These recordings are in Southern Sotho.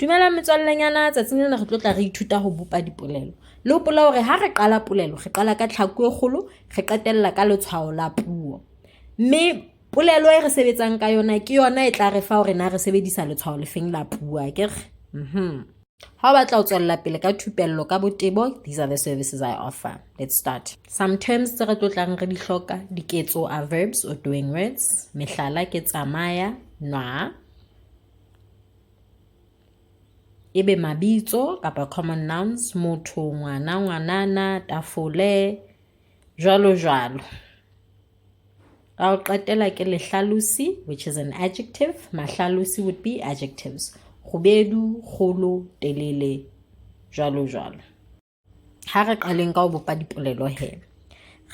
Dumelang metswallenyana, tsatsing lena re tlo tla re ithuta ho bopa dipolelo. Le hopola hore ha re qala polelo, re qala ka tlhaku e kgolo, re qetella ka letshwao la puo. Mme polelo e re sebetsang ka yona ke yona e tla re fa hore na re sebedisa letshwao lefeng la puo, akere? Ha o batla ho tswella pele ka thupello ka botebo, these are the services I offer. Let's start. Some terms tse re tlo tlang re di hloka, diketso are verbs or doing words. Mehlala ke tsamaya, nwa. Ebe mabitso kapa common nouns, motho, ngwana, ngwanana, tafole, jwalo jwalo. Ka ho qetela ke lehlalosi, which is an adjective. Mahlalosi would be adjectives. Kgubedu, kgolo, telele, jwalo jwalo. Ha re qaleng ka ho bopa dipolelo he.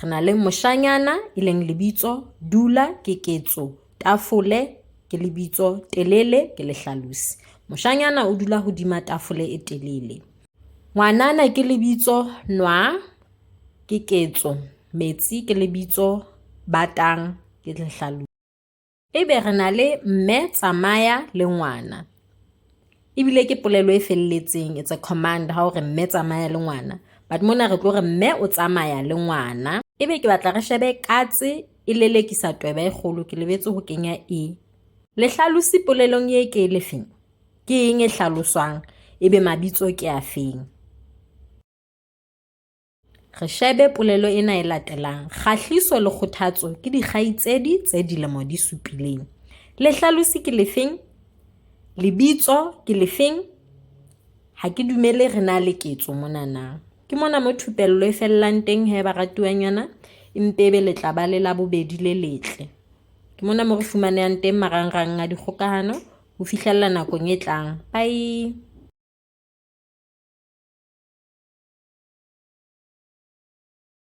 Re na le moshanyana e leng lebitso, dula ke ketso, tafole ke lebitso, telele ke lehlalosi. Moshanyana o dula hodima tafole e telele. Ngwanana ke lebitso, nwa ke ketso, metsi ke lebitso, batang ke lehlalosi. Ebe re na le mme tsamaya le ngwana. Ebile ke polelo e felletseng, it's a command ha o re mme tsamaya le ngwana. But mona re tlo re mme o tsamaya le ngwana. Ebe ke batla re shebe katse e lelekisa tweba e kgolo, ke lebetse ho kenya e. Lehlalosi polelong e ke lefeng? Ke eng e hlaloswang? Ebe mabitso ke afeng? Re shebe polelo ena e latelang. Kgahliso le kgothatso ke dikgaitsedi tse dilemo di supileng. Lehlalosi ke lefeng? Lebitso ke lefeng? Ha ke dumele re na le ketso mona na. Ke mona mo thupello e fellang teng he baratuwanyana, empe ebe le tla ba le Labobedi le letle. Ke mona mo re fumanehang teng marangrang a dikgokahano ho fihlella nakong e tlang. Bye.